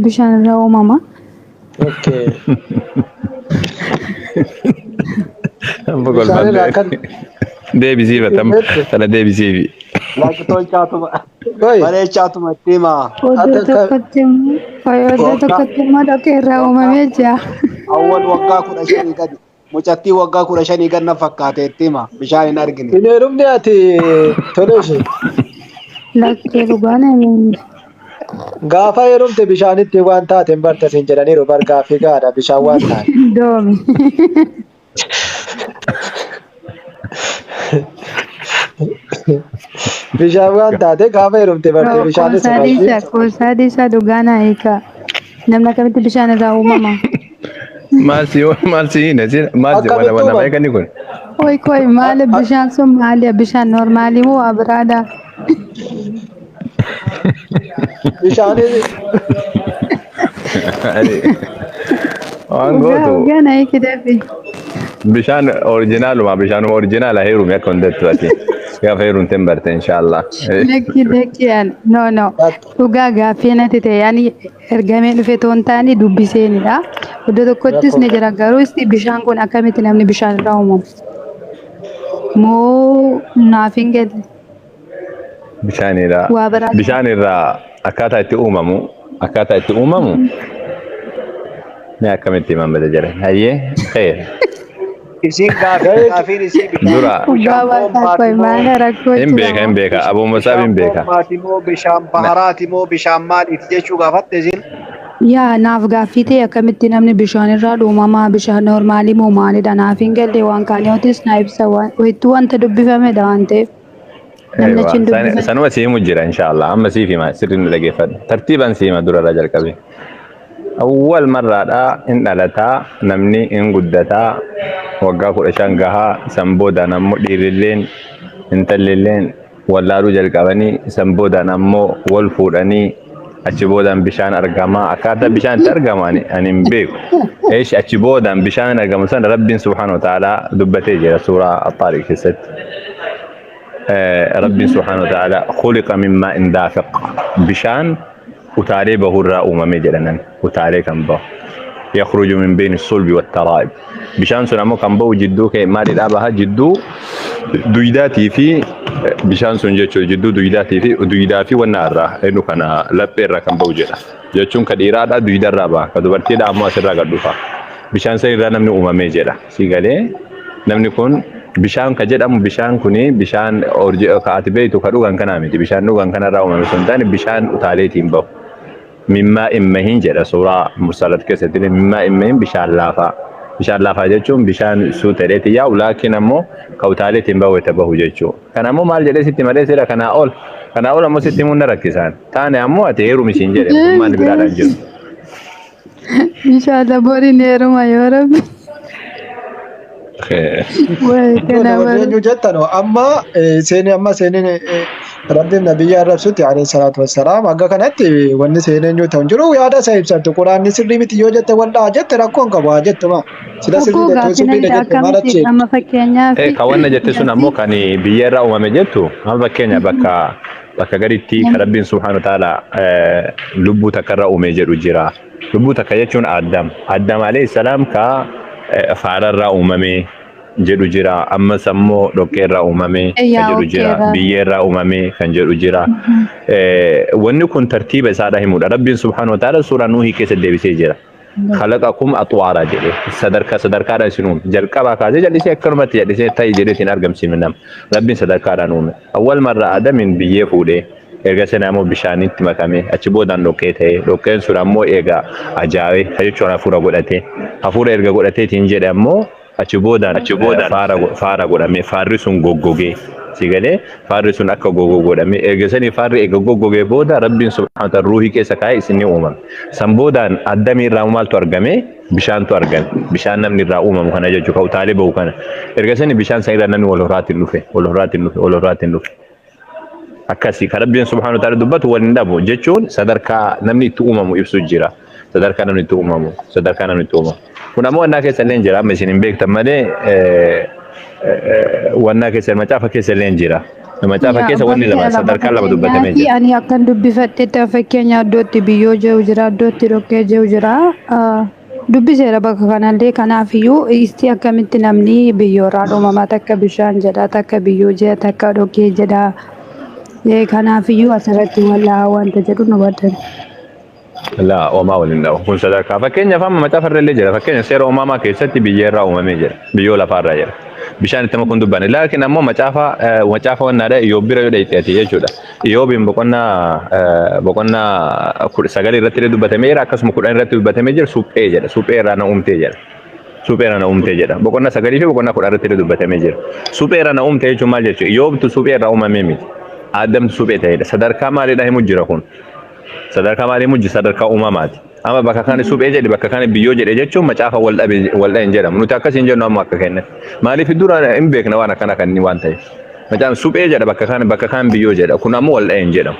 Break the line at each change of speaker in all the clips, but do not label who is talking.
Bishaan irraa uumama?
Okay.
Amma
Bishaan irraa
kolfaan
akkan
deebisiifa
hin beektu.
tana deebisiifi.
Laqxochaatuma
Qoy
bareechaatuma itti himaa.
ati
Oddoo
akka
tokkotti immoo oddoo
Waggaa
tokkotti immoo dhoqqee irraa
waggaa
uumamee jira.
awwal waggaa 15 gadi mucattii waggaa 15 gad na fakkaate itti hima bishaan hin argine.
hin heerumne ati toleeshe.
Lakkee dhugaan eenyu?
Gaafa heerumte bishaanitti waan taate hin barta siin jedhaniiru bar gaaffii gahaadha bishaan waan taate.
Doomi.
Bishaan waan taate gaafa heerumte barte bishaanis
Qoosaa
barti.
dhiisaa qoosaa dhiisaa dhugaa naa hiikaa. Namni akkamitti bishaan irraa uumama?
Maal si maal si hiine si maal si wana
Akkamitti
wana
uumama?
meeqani kun?
Oi koi maali bishaan sun maali? Bishaan normaalii moo waa biraadha?
Bishaanis
Waan
Dhugaa
gootu
dhugaa naa hiiki dafi.
bishaan orijinaaluma bishaanuma orijinaala heerumi akka hundattu ati gaafa heerumte hin barte inshaallah.
Lakki lakki ani no no dhugaa gaaffii natti ta'e ani ergamee dhufe toon taane dubbiseenidha. Iddoo tokkottis
rakkoo
ni jira garuu isti bishaan kun akkamitti namni bishaan irraa uumamu? Moo naaf hin galle
Bishaanirraa
waa biraa qaba.
bishaanirraa akkaataa itti uumamu akkaataa itti uumamu mee akkamitti himan bada jedhan hayyee xeer
Isiin gaafii
gahee
gaafiin isii bishaan
dura
Dhugaa
bishaan
waasaa
boombaati
koi
moo
maala rakkoo
hin
jira
beeka hin
moo?
beeka aboo musaab
bishaan
hin beeka.
boombaati moo bishaan baharaati moo bishaan maaliiti jechuu gaafatte isiin.
Yaa naaf gaaffii ta'e akkamitti namni bishaan irraa uumamaa bishaan normaalii moo maalidha naaf hin galle waan kaaniyootis naa ibsa waan wayittuu wanta dubbifamedha waan ta'eef namni
Eewa
achi hin dubbifame.
sanuma si himu jira inshaallah amma siif hima sirriin nu dhageeffadhu tartiibaan si hima durarraa jalqabe. Awwal marraadhaa hin dhalataa namni hin guddataa waggaa 15 gahaa san boodaan ammoo dhiirrilleen intallilleen wallaaluu jalqabanii san boodaan ammoo wal fuudhanii achi boodaan bishaan argamaa akkaataa bishaan itti argamu ani ani hin beeku. Eesh achi boodaan bishaan argamu sana Rabbiin subhaanahu wa ta'aalaa dubbatee jira suuraa Axaariq keessatti. Rabbiin subhaanahu wa ta'aalaa khuliqa min maa'in daafiq bishaan utaalee bahurraa uumame jedhanan utaalee kan bahu. Yakhruju min bayni sulbi wattaraa'ib. Bishaan sun ammoo kan bahu jidduu kee maalidhaa baha jidduu duydaatii fi bishaan sun jechuudha jidduu duydaatii fi duydaa fi wanna irraa inni kana laphee irraa kan bahu jedha. Jechuun ka dhiiraadhaa duydarraa baha ka dubartiidhaa ammoo asirraa gad dhufa. Bishaan san irraa namni uumamee jedha. Si galee namni kun bishaan ka jedhamu bishaan kuni bishaan ka ati beektu ka dhugan kanaa miti bishaan dhugan kanarraa uumame sun taane bishaan utaaleetiin bahu. Mimmaa immahin jedha suuraa mursalat keessatti mimmaa immahin bishaan laafaa. Bishaan laafaa jechuun bishaan suutereeti yaa'u laakiin ammoo ka utaaleetiin bahu itti bahu jechuudha. Kana ammoo maal jedhee sitti malee sira kanaa ol kanaa ol ammoo sitti himuun na rakkisaan. Taane ammoo ati heerumi siin jedhe mootummaan biraadhaan jiru.
Inshallah boriin heeruma yoo rabbi. Wayi
Goota
kana
warri
baru.
eenyu jettan amma seenii amma seeniin rabbiin nabiyya arrabsutti alayhi salaatu wassalaam akka kanatti wanni seenii eenyu ta'u hin jiru yaada isa ibsattu quraanni sirrii miti yoo jette wallaa jette rakkoon qabu haa jettu maa sila
Rakkoo
sirrii jette
gaaffii
sirriidha
natti
jette maal
akkamitti
achi
amma fakkeenyaaf
Kan wanna jette sun ammoo
gaaffii
kan biyya irraa uumame jettu amma fakkeenya bakka bakka gaditti kan Rabbiin subhaanahu wa ta'ala lubbuu takka irraa uume jedhu jira. Lubbuu takka jechuun Addam. Addam alayhi salaam ka faararraa uumame jedhu jira. Ammas ammoo dhoqqee irraa uumame kan
yaa
jedhu jira.
okkeerraa.
Biyyee irraa uumame kan jedhu jira. Wanni kun tartiiba isaadha himudha. Rabbiin subhaanahu wa ta'ala suuraa Nuuhii keessa deebisee jira. Khalaqakum atwaara jedhe sadarkaa sadarkaadhaan isin uume jalqabaa kaasee jal'isee akkanumatti jal'isee ta'i jedheetiin argamsiifne nama Rabbiin sadarkaadhaan uume awwal marra Aadamiin biyyee fuudhee erga sana ammoo bishaanitti makame achi boodaan dhoqqee ta'e dhoqqeen sun ammoo eega ajaa'ee jechuun hafuura godhate hafuura erga godhateetiin jedhe ammoo achi boodaan faara godhame faarri sun goggogee si galee faarri sun akka goggoguu godhame erga sanii faarri eega goggogee booda Rabbiin subhaanahu wa ta'ala ruuhii keessa kaa'ee isin ni uumame. San boodaan addamii irraa maaltu argame? Bishaantu argame. Bishaan namni irraa uumamu kana jechuudha. Ka utaalee bahu kana. Erga sanii bishaan san irraa namni wal horaatiin dhufe wal horaatiin dhufe wal horaatiin dhufe. Akkasii kan Rabbiin subhaanahu wa ta'ala dubbatu wal hin dhabu jechuun sadarkaa namni itti uumamu ibsu jira. Sadarkaa namni itti uumamu sadarkaa namni itti uumamu. Kun ammoo wannaa keessa illee jira amma isin hin beektan malee wannaa keessa macaafa keessa illee jira. Macaafa
Yaa
keessa wanni
bakka
lama
lama
sadarkaa lama dubbatamee
fakkeenyaaf
jira.
ani akkan dubbifadhetti fakkeenya iddootti biyyoo jiru jira iddootti dhoqqee jiru jira. Dubbiseera bakka kanallee kanaafiyyuu isti akkamitti namni biyyoorraa uumamaa takka bishaan jedha takka biyyoo jedha takka dhoqqee jedha. Kanaafiyyuu asirratti wal'aa wanta jedhu nu baddan.
Laa oomaa waliin dhabu. Kun sadarkaa fakkeenyaaf amma macaafa irra illee jira. Fakkeenya seera uumamaa keessatti biyyee irraa uumamee jira. Biyyoo lafaarraa jira. Bishaan itti makuun dubbanne. Laakiin ammoo macaafa macaafa wannaadha Iyoob bira yoo dhayxeeti jechuudha. Iyoobiin boqonnaa 19 irratti illee dubbatamee jira. Akkasuma 10 irratti dubbatamee jira. Suphee jedha. Suphee irraa na uumtee jedha. Suphee irraa na uumtee jedha. Boqonnaa 9 fi boqonnaa 10 irratti illee dubbatamee jira. Suphee irraa na uumte jechuun maal jechuudha? Iyoobtu suphee irraa uumamee miti. Addamtu suphee ta'edha. Sadarkaa maaliidha himu jira kun? Sadarkaa maalii mujji sadarkaa uumamaati. Amma bakka kana suphee jedhe bakka kana biyyoo jedhe jechuun macaafa wal dhabe wal dhahe hin jedhamu. Nuti akkas hin jennu amma akka kennan. Maaliif dura hin beekna waan akkana kan inni waan ta'eef. Macaafni suphee jedha bakka kana bakka kaan biyyoo jedha. Kun ammoo wal dhahe hin jedhamu.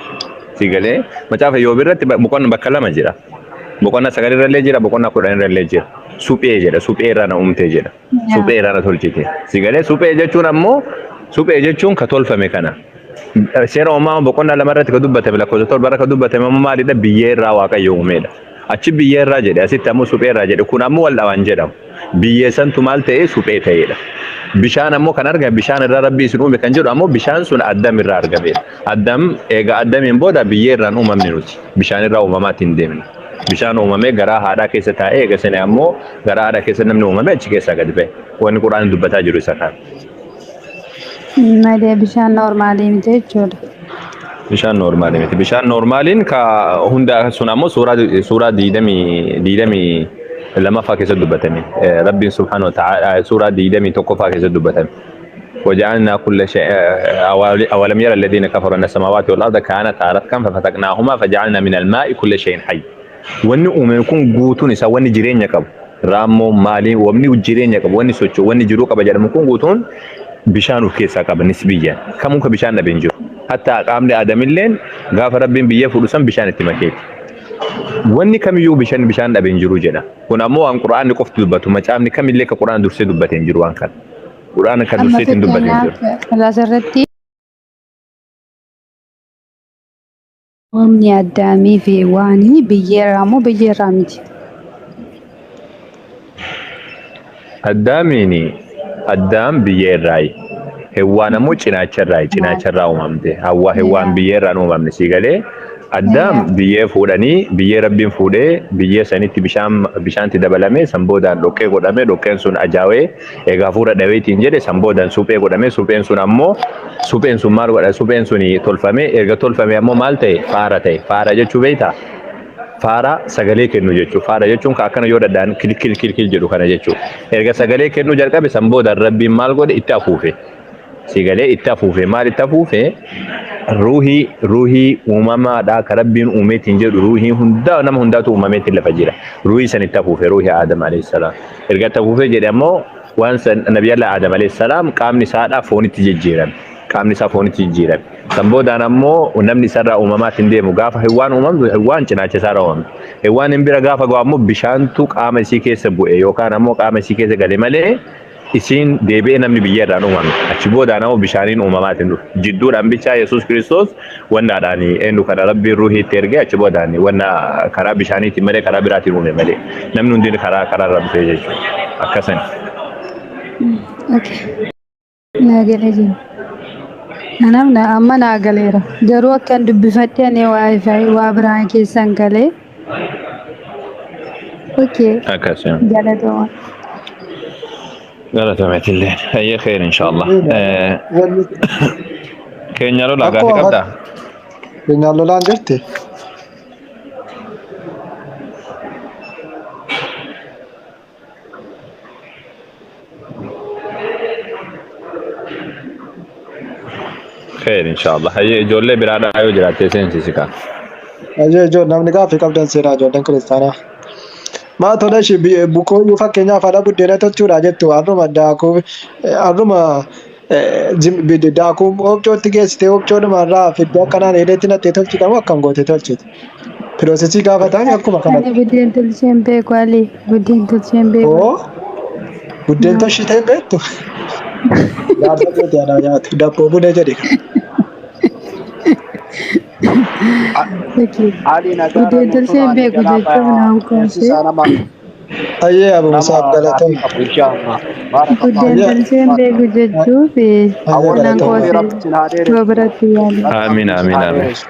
Si galee macaafa Iyyoob irratti boqonna bakka lama jira. Boqonnaa 9 irra illee jira boqonnaa 10 irra illee jira. Suphee jedha suphee irraa na uumte jedha. Suphee irraa na tolchite. Si galee suphee jechuun ammoo suphee jechuun ka tolfame kana. Seera uumamaa boqonnaa 2 irratti ka dubbatame lakkoofsa 7 irra ka dubbatame ammoo maalidha? Biyyee irraa Waaqayyo uumeedha. Achi biyyee irraa jedhe asitti ammoo suphee irraa jedhe kun ammoo wal dhawaan jedhamu. Biyyee santu maal ta'e suphee ta'edha. Bishaan ammoo kan argame bishaan irraa Rabbi isin uume kan jedhu ammoo bishaan sun Addam irraa argameedha. Addam eega Addamiin booda biyyee irraan uumamne nuti. Bishaan irraa uumamaatti hin deemne. Bishaan uumamee garaa haadhaa keessa taa'ee eega sana ammoo garaa haadhaa keessa namni uumame achi keessaa gadi ba'e. Wanni Qur'aan dubbataa jiru isa kana.
Malee bishaan noormaalii miti jechuudha.
Bishaan noormaalii miti. Bishaan noormaaliin ka hunda sun ammoo suuraa 22ffaa keessatti dubbatame. Rabbiin subhaanahu wa ta'ala suuraa 21ffaa keessatti dubbatame. وجعلنا كل شيء أولم يرى الذين كفروا أن السماوات والأرض كانتا رتقا ففتقناهما فجعلنا من الماء كل شيء حي. Wanni uumame kun guutuun isaa wanni jireenya qabu raammoo maalii wanni jireenya qabu wanni socho'u wanni jiruu qaba jedhamu kun guutuun bishaan of keessaa qaba nisbiyyaan kamuu ka bishaan dhabe hin jiru. Hatta qaamni aadamilleen gaafa Rabbiin biyyee fuudhu san bishaan itti makeeti. Wanni kamiyyuu bishaan dhabe hin jiru jedha. Kun ammoo waan Qur'aanni qofti dubbatu macaafni kamillee ka Qur'aan dursee dubbate hin jiru waan kana. Qur'aan kan
Amma
durseetiin dubbate hin jiru.
fakkeenyaaf asirratti uumamni Addaamii fi Hewaanii biyyeerraa moo biyyeerraa miti?
Addaamiin Addaam biyyee irraayi. Hewwaan ammoo cinaacha irraayi. Cinaacha irraa uumamte. Hawwa Hewwaan biyyee irraan uumamne sii galee. Addaam biyyee fuudhanii biyyee Rabbiin fuudhee biyyee sanitti bishaan bishaanti dabalamee san boodaan dhoqqee godhamee dhoqqeen sun ajaawee egaa hafuura dhaweetiin jedhe san boodaan suphee godhamee supheen sun ammoo supheen sun maal godha supheen sun tolfamee erga tolfamee ammoo maal ta'e faara ta'e. Faara jechuu beektaa? Faara sagalee kennu jechuudha. Faara jechuun ka akkana yoo dhadhaan kil kil kil kil jedhu kana jechuudha. Erga sagalee kennuu jalqabe san boodaan Rabbiin maal godhe itti afuufe. Sagalee itti afuufe maal itti afuufe ruuhii uumamaadhaa ka Rabbiin uumeetiin jedhu ruuhii hundaa nama hundaatu uumameetiin lafa jira. Ruuhii san itti afuufe ruuhii Aadam alayhi salaam. Erga itti afuufe jedhe ammoo waan san Nabiyallah Aadam alayhi salaam qaamni isaadhaa foonitti jijjiirame. Qaamni isaa foonitti jijjiirame. San boodaan ammoo namni isarraa uumamaatti hin deemu. Gaafa Hewwaan uumamtu Hewwaan cinaacha isaarraa uumamte. Hewwaan hin bira gaafa ga'u ammoo bishaantu qaama isii keessa bu'e yookaan ammoo qaama isii keessa gale malee isiin deebi'ee namni biyya irraan uumame. Achi boodaan ammoo bishaaniin uumamaatiin dhufe. Jidduudhaan bichaa Yesuus Kiristoos wannaadhaan eenyu kana Rabbiin ruuhii itti ergee achi boodaan wanna karaa bishaaniitiin malee karaa biraatiin uume malee namni hundi karaa karaarra dhufe jechuudha. Akkasan.
Okay. Naa galee jira. Kanaaf na amma naa galeera. Garuu akkan dubbifadhe ani wifi waa biraa keessan galee. Okay.
Akkas.
Galatooma.
Galatomeetillee. Hayyee kheer inshaallah.
Wanni
Keenya lolaa gaafii
akkuma
qabdaa?
keenyaan lolaan jirti.
Kheer inshaallah. Hayyee ijoollee biraadhaa yoo jiraatte seensisi kaa.
Ayyee ijoo namni gaaffii qabdan seenaa ijoolleen kiristaanaa. Maa tola ishee bukooyyuu fakkeenyaaf haadha buddeena tolchuudha jettu har'uma daakuu har'uma daakuu oobcootti geessitee oobcoodhuma irraa fiddee akkanaan eeleetti nattee tolchita moo akkam gootee tolchite? Piroosesii gaafa ta'an akkuma
Ani
kanatti.
buddeen tolchee hin beeku Ali. Buddeen tolchee hin beeku.
Oo buddeen tolchitee hin beektu? Jaarsa keetii anaa nyaatu dabboo bunee jedhi.
Ali nagaarra
Guddeen
nu
tolchee hin
turaa
beeku
jalaa
jechuuf na ukkaamsee.
beeksisaa nama
Ayyee Abu
nama
Musaab
gaafii
galatoom.
qabu inshaallah. Baarakallahu
Guddeen
Ayyee
tolchee hin beeku jechuuf
ayyee
Awwal
nan
galatoom.
umrii
qoose
rabbi sin haa dheeressu.
yoo biratti yaale.
Rabbi
Amiin
umrii sin
amiin
haa
amiin.
dheeressu.